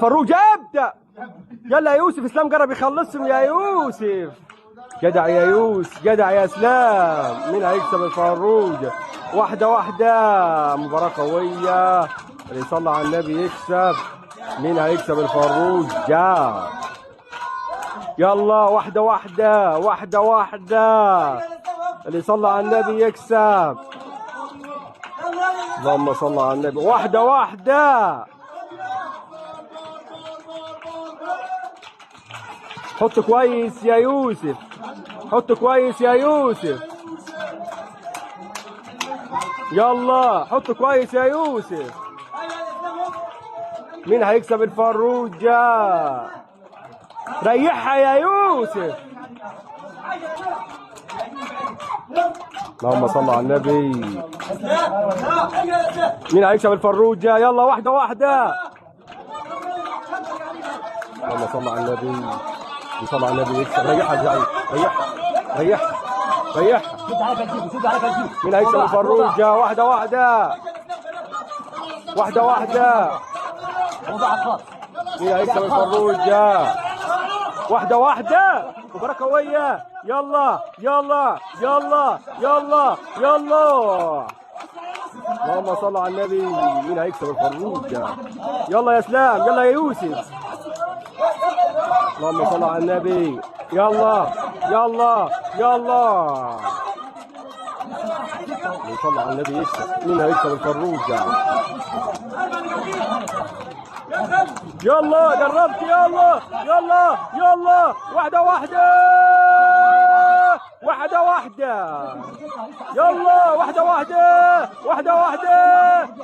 فروج ابدا. يلا يا يوسف، اسلام جرب يخلصهم يا يوسف. جدع يا يوسف، جدع يا اسلام. مين هيكسب الفروجة؟ واحدة واحدة، مباراة قوية، اللي يصلي على النبي يكسب. مين هيكسب الفروجة؟ يلا واحدة واحدة، واحدة واحدة، اللي يصلي على النبي يكسب. اللهم صل على النبي. واحدة واحدة، حط كويس يا يوسف، حط كويس يا يوسف. يلا حط كويس يا يوسف. مين هيكسب الفروجة؟ ريحها يا يوسف. اللهم صل على النبي. مين هيكسب الفروجة؟ يلا واحدة واحدة. اللهم صل على النبي، يصلي على النبي يكسب. ريحها يا زعيم، ريحها ريحها ريحها. مين هيكسب الفروجة؟ واحدة واحدة، واحدة واحدة. مين هيكسب الفروجة؟ واحدة واحدة، مباراة قوية. يلا يلا يلا يلا يلا. اللهم صل على النبي. مين هيكسب الفروجة؟ يلا يا اسلام، يلا يا يوسف. اللهم صل على النبي. يلا يلا يلا. يصلي على النبي يكسب. مين هيكسب الفروجة؟ يلا جربت، يلا يلا يلا. واحدة واحدة، واحدة واحدة، يلا واحدة واحدة، واحدة واحدة،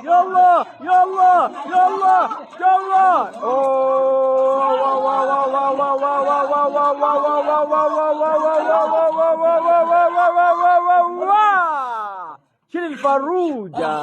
يلا يلا يلا يلا. أوه واو واو واو واو واو واو واو واو واو واو واو واو واو. شيل الفروجة.